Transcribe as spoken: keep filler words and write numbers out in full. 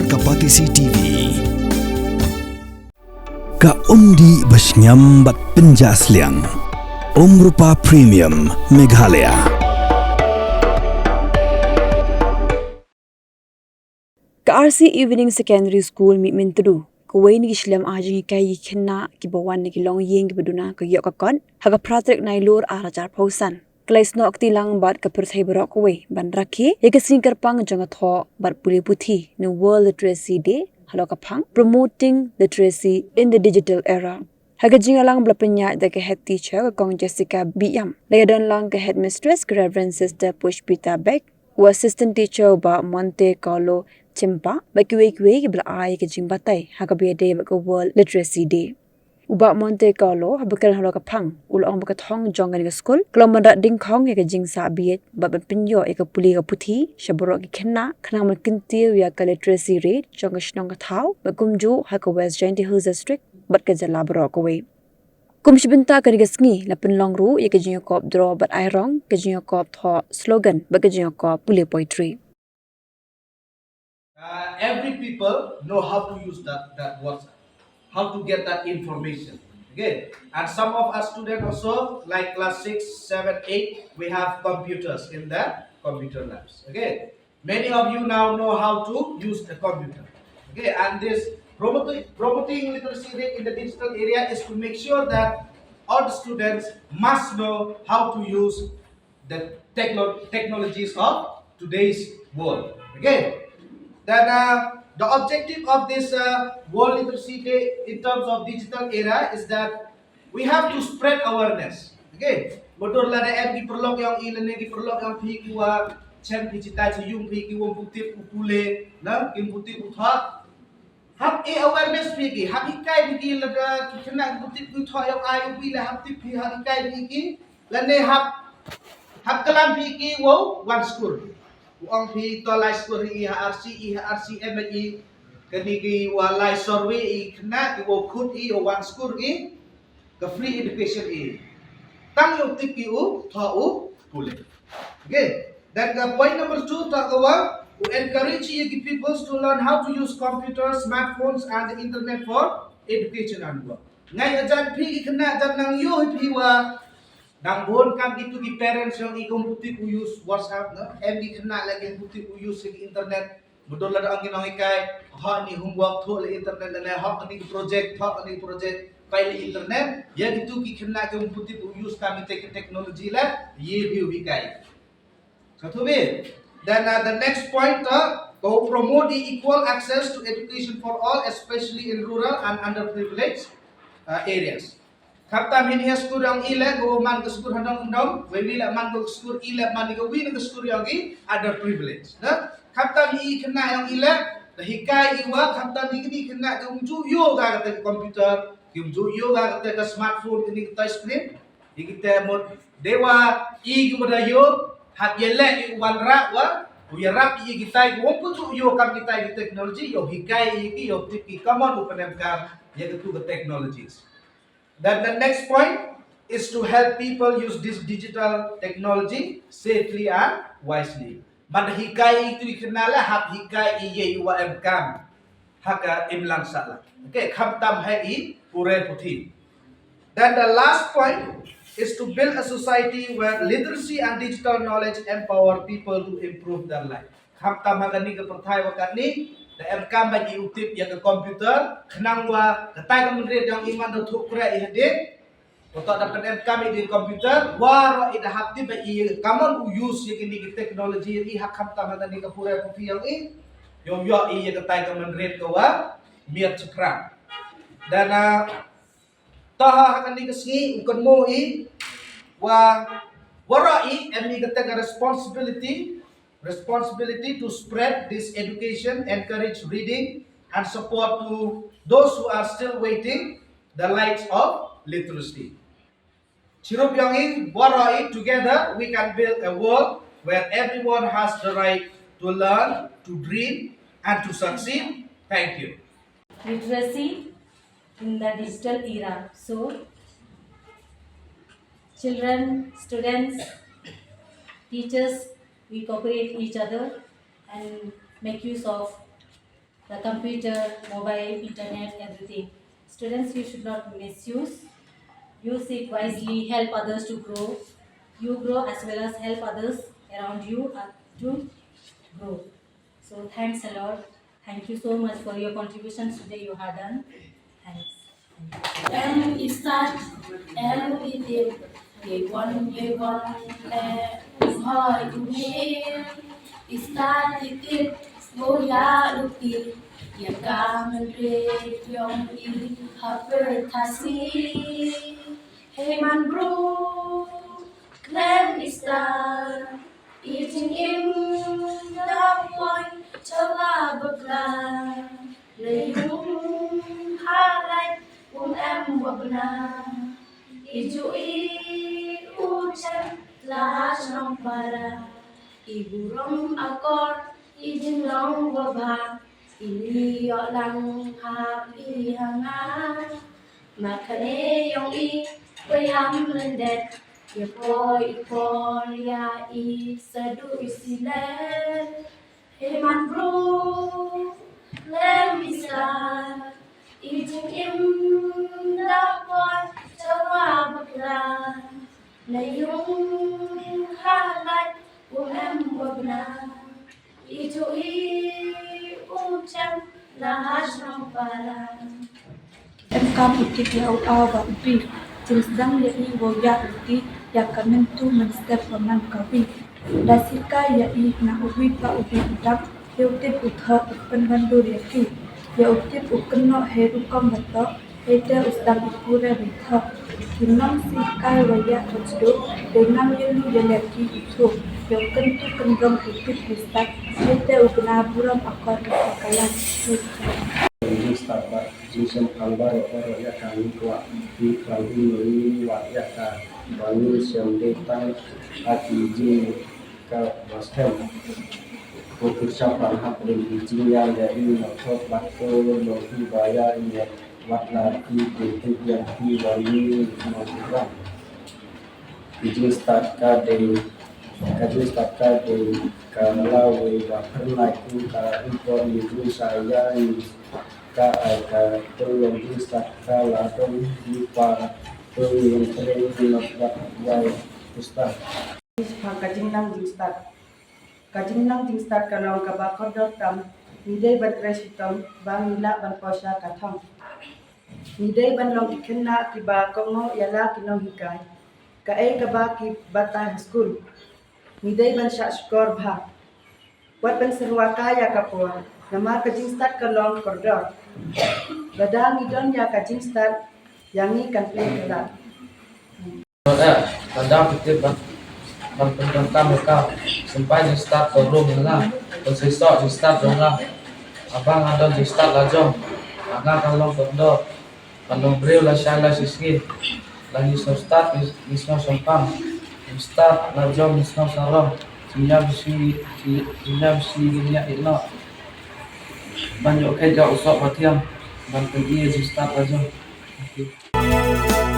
Ka Batesi T V. Ka umdih ba shngiam bad pynjah sliang. Umrupa Premium Meghalaya. Ka R C Evening Secondary School Mihmyntdu kawei na ki shlem ar jinghikai ki khynnah kiba wan na ki longïing kiba duna ka ïoh ka kot ha ka phra tarik Nailur ar hajar arphew san. Ka la ïasnoh kti lang bad ka pyrthei baroh kawei ban rakhe ïa ka sngi kyrpang jong ka thoh bad pule puthi na World Literacy Day halor ka phang Promoting Literacy in the Digital Era. Ha ka jingïalang ba la pynïaid da ka Head Teacher ka Kong Jessica Biam, la ïadon lang ka Headmistress ka Reverend Sister Pushpita Bek, u Assistant Teacher u Bah Monte Carlo Chimpa bad kiwei kiwei kiba la ai ka jingbatai ha kaba ïadei bad ka World Literacy Day. U Bah Monte Carlo haba kren halor ka phang u la ong ba ka thong jong kane ka skul ka long ban rat dyngkhong ïa ka jingsah bieit bad ban pynïoh ïa ka pule ka puthi sha baroh ki khynnah khnang ban kyntiew ïa ka literacy rate jong ka shnong ka thaw bad kumjuh ha ka West Jaintia Hills District bad ka jylla baroh kawei. Kum shi bynta kane ka sngi la pynlong ruh ïa ka jingïakop draw bad ai rong, ka jingïakop thoh slogan bad ka jingïakop pule poetry. Uh, every people know how to use that, that WhatsApp, how to get that information. Okay, and some of our students also, like class six, seven, eight, we have computers in the computer labs. Okay, many of you now know how to use the computer. Okay, and this promoting, promoting literacy rate in the digital area is to make sure that all the students must know how to use the techno- technologies of today's world. Okay, then uh, the objective of this uh, World Literacy Day in terms of digital era is that we have to spread awareness. Okay, mutdur lada em ki paralok ïong i lane ki paralok ïong phi ki wa chen phi chitai chi yung phi ki wong putip u pule na ki putip u thoh. Hap e awareness phi ki, hap hikai phi ki lada ki khynnah ki putip u thoh ïong ai u pule hap tip phi hap hikai phi ki lane hap hap kalam phi ki wow wan skur. U ong phi to lai skur i ha R C i ha R C M i kani ki wa lai survey i khynnah ki wow khut i wow wan skur i ka free education i. Tang yow tip ki u thoh u pule. Okay. Then ka point number two ta ka wa u encourage you ki pupils to learn how to use computers, smartphones and the internet for education and work. Ngai ajan phi ki khynnah jan nang yo hi phi wa nang bon kam ki tu ki parents yong i kum puti u use WhatsApp na em ki khynnah lagi puti u use ki internet. Mutdur lada ong ki nonghikai, hok ni homework thoh le internet lane hok ni project, hok ni project pai le internet. Ïa kitu ki khynnah ki um puti u use kam ni tech technology le ïa bi u hikai. Kathu bi. Then uh, the next point uh, to promote the equal access to education for all, especially in rural and underprivileged uh, areas. Khamtam hi ni ha skur yong i le ko man ka skur ha dong dong, wei wi le man ka skur i le man ka wi na ka skur yong i underprivileged. Na khamtam hi khynnah yong i le da hikai i wa khamtam hi kini khynnah ki um ju yo ga ka te computer, ki um ju yo ga ka te smartphone kini ka touch screen. Hi ki te mut dewa i ki wa da yo hap ye le i wan ra wa u ya rap i ki tai ki um ju yo kam ki tai ki technology yo hikai i ki yo tip ki kamon u penem kam ya ka tu ka technologies. Then the next point is to help people use this digital technology safely and wisely. Man hikai i tu i khynnah le hap hikai i ye i wa em kam ha ka imlang sala. Okay, khamtam ha i pure puthi. Then the last point is to build a society where literacy and digital knowledge empower people to improve their life. Khamtam ha kani ka pyrthai wa kani da em kam ba i u tip ya ka computer khnang wa ka tai ka mynrit yong i man da thuk kre i hadin. Wa to da pen em kam i di computer wa ro i da hap tip ba i kamon u use ya kini ki technology i ha khamtam ha kani ka pure puthi yong i. Yong yo i ya ka tai ka mynrit ka wa miat chapra. Dan uh, taha ha kani ka sngi u kan mo i wa wara i em i ka take responsibility responsibility to spread this education, encourage reading and support to those who are still waiting the lights of literacy. Chirup yong i wara i together we can build a world where everyone has the right to learn, to dream and to succeed. Thank you. Literacy in the digital era. So, children, students, teachers, we cooperate each other and make use of the computer, mobile, internet, everything. Students, you should not misuse. Use it wisely, help others to grow. You grow as well as help others around you uh, to grow. So thanks a lot. Thank you so much for your contributions today you have done. Thanks. Em i stad, em i tip, ye wan, ye wan, eh, hoi u mim. I stad i tip, mo ya luti, ye ka men re yong i haper tasi. Hey man bro, khlem i stad, i jingim da poi chawa bakla. Lei yung halai um em wa bna. I ju i u chen la ha shnong para. I burom akor i jinglong wa bha. I ni yo lang ha i ha nga. Ma kane yong i poi ham lendet. Ya poi i por ya i sadu i silet. Hey man bro, lem i sa. I jingim da poi chawa bakla. Na yung halai um em wa bna. I ju i u chen la ha shnong para. Em kam u tip ya u aw ba u bi. Jingsdang ya i wow ya u ti ya ka myntu mynstep wa man ka wi. Da sikai ya i na u wi ba u bi u dap. Ya u tip u thoh u pynwandur ya ki. Ya u tip u kynnoh hei rukom ba toh. Hei te u sdang u pure wi thoh. Ki nong sikai wa ya ka jdu. Dei ngam ya lu ya leh ki u thoh. Ya u kyntu kynrong u tip hei stad. Hei te u bna burom akor ka kalan. Hei te. Jingstad ba jingsem khang ba ro ro ya ka ni kwah ni khang ni ni wa ya ka ba ni sem de tang a ki jing ka ba sem. Ko ki chap ban hap rin ki jing ya ya i na thot ba ko lo ki ba ya i ya wat la ki de ki ya ki ba ni no ki ba. Ka jingstad ka dei, ka jingstad ka dei ka la wei ba pyrnai ku ka import ni jong sa ya ni ka ai ka tong long jingstad ka la dong ni pa tong long trei ni nok wat wai ku stad. Ka jingnang jingstad. Ka jingnang jingstad ka long kaba kordor tam, ngi dei ban trei shitom ba ngi lah ban poi sha ka thong. Ngi dei ban long ki khynnah kiba kohnguh ïa la ki nonghikai. Kaei kaba ki batai ha skul. Ngi dei ban shah shkor bha. Wat ban syrwa kai ïa ka por. Namar ka jingstad ka long kordor. Lada ngi don ïa ka jingstad, ïa ngi kan pynkylla. Lada, lada ki tip ban, ban pyndonkam ïa ka. Sympai jingstad ka rum ïa nga. Pynsisoh jingstad jong nga. Haba nga don jingstad la jong. Nga kan long kordor. Kan long briew lashai lashisngi. La ngi sngewstad, ngi, ngi sngewsempang. Ngi stad la jong, ngi sngewsarong. Jingïabisi, jingïabisi, jingïaid noh. Ban ïoh kheit ïa u soh ba thiang. Ban pyni ïa jingstad la jong. Thank you.